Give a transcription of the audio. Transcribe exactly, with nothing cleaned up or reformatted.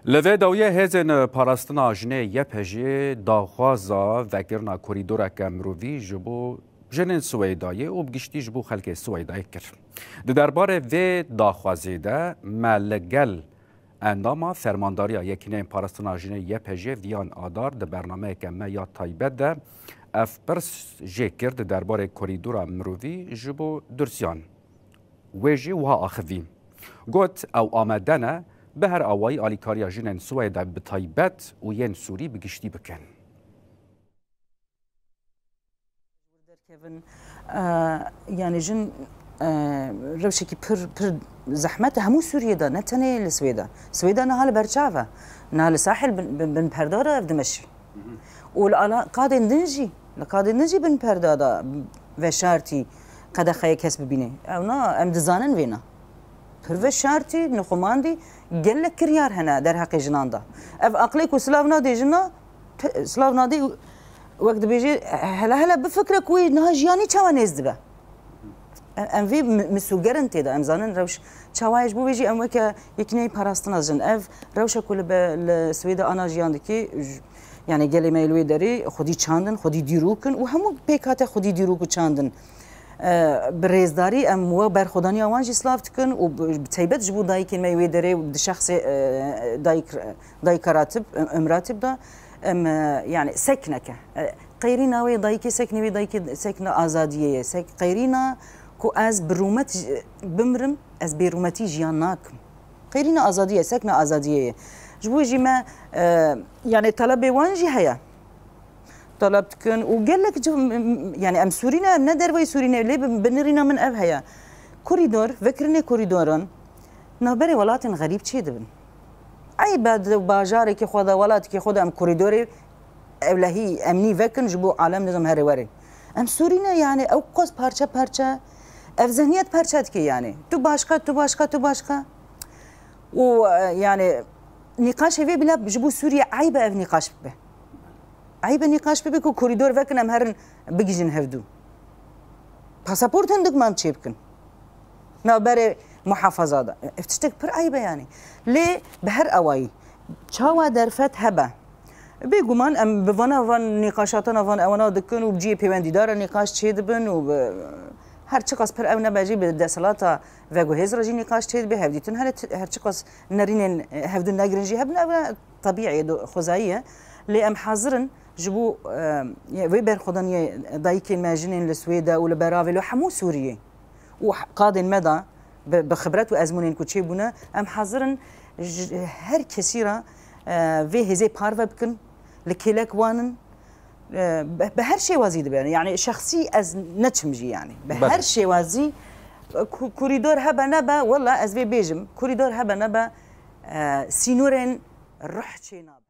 Li vê dawiyê hêzên parastina jinê Y P J daxwaza vekirina korîdoreke mirovî ji bo jinên Swêdayê û bi giştî ji bo xelkê Swêdayê kir. Di derbarê vê daxwazê de me li gel endama Fermandariya Yekîneyên Parastina Jinê Y P J Viyan Adar di bernameyeke me ya taybet de ev pirs jê kir di derbarê korîdora mirovî ji bo dursiyan. Wê jî wiha axivî. Got, ew amade ne bi her awayî alîkariya jinên Swêde bi taybet û yên Sûrî bi giştî bikin. Derkevin, e, yani jin, e, rewşekî pir, pir zehmet e hemû Sûriyê de, ne tenê li Swêde. Swêde niha li ber çav e. Niha li sahil bin, bin, bin perdara ev dimeşî. Û li ala qadên din jî, li qadên din jî bin perda da veşartî qedexeyê kes bibîne. Ew na, em dizanin vêna. Pir veşartî, nixumandî, gelek kiryar hene derheqê jinan da. Ev aqlê ku silav nadê jina, te- silav nadê, wek dibêje, hele hele bifikre ku wê niha jiyanî çawa nêz dibe. Em, em vê mi- misûgerin tê de, em zanin rewş çawa ye, ji bo vê jî em weke yekîneyî parastina jin. Ev rewşa ku li be- li Swêde ana jiyan dikê, j- yani gelê me yê li wê derê xwedî çandin, xwedî dîrok in û hemû pêk hate xwedî dîrok û çandin. E, bi rêzdarî em we berxwedaniya wan jî silav dikin û bi- bi taybet ji bo dayikên me yê wê derê û di şexsê, e, dayik, dayika Ratib, Em- Em Ratib de, em, e, yani sekneke. E, Qeyrîna wê dayikê seknê wê dayikê sekna azadiyê ye. Sek, qeyrîna ku ez bi rûmet j- bimrim, ez bê rûmetî jiyan nakim. Qeyrîna azadiyê, sekna azadiyê ye. Ji bo jî me, e, yani talebê wan jî heye. Taleb dikin û gelek ci, m- m- yani em Sûrî ne, em ne dervayî Sûrî ne, lê bi- binirîna min ev heye. Korîdor, vekirinê korîdoran navberê welatên xerîb çê dibin. Eyb e di bajarekî xwe de, welatekî xwe de em korîdorê ewlehî, emnî vekin ji bo alem nizam herê werê. Em Sûrî ne, yani ew qas parçe parçe, ev zihniyet parçe dike yani. Tu başka, tu başka, tu başka. Û, e, yani nîqaşê vê bila ji bo Sûriye eyb e ev nîqaş bibe. Eyb e nîqaş bibe ku korîdor vekin em herin bigihîjin hevdû. Pasaport hindik me em çêbikin. Navberê muhafaza de. Ev tiştek pir eyb e yani. Lê bi her awayî çawa derfet hebe. Bêguman em bi vana van nîqaşatana van ewana dikin û bi cihê pêwendîdar re nîqaş çêdibin û bi her çiqas pir ew nebe jî bi desthilata veguhêz re jî nîqaş çêdibe, hevdîtin her, her çiqas nerînên hevdû negirin jî hebin, ew tebîî ye, do- xwezayî ye. Lê em hazir in ji bo, e, vê berxwedaniyê dayikên me, jinên li Swêde û li beravê li hemû Sûriyê û h- qadên me de bi, bi xibret û ezmûnên ku çêbûne, em hazir in ji her kesî re, e, vê hêzê parve bikin, li kêlek wan in, e, bi, bi her şêwazî dibe. Yani şexsî ez neçim jî yani. Bi Belê. her şêwazî, e, ku- korîdor hebe nebe, wela ez vê bêjim, korîdor hebe nebe, e, sînorên ruh çênabe.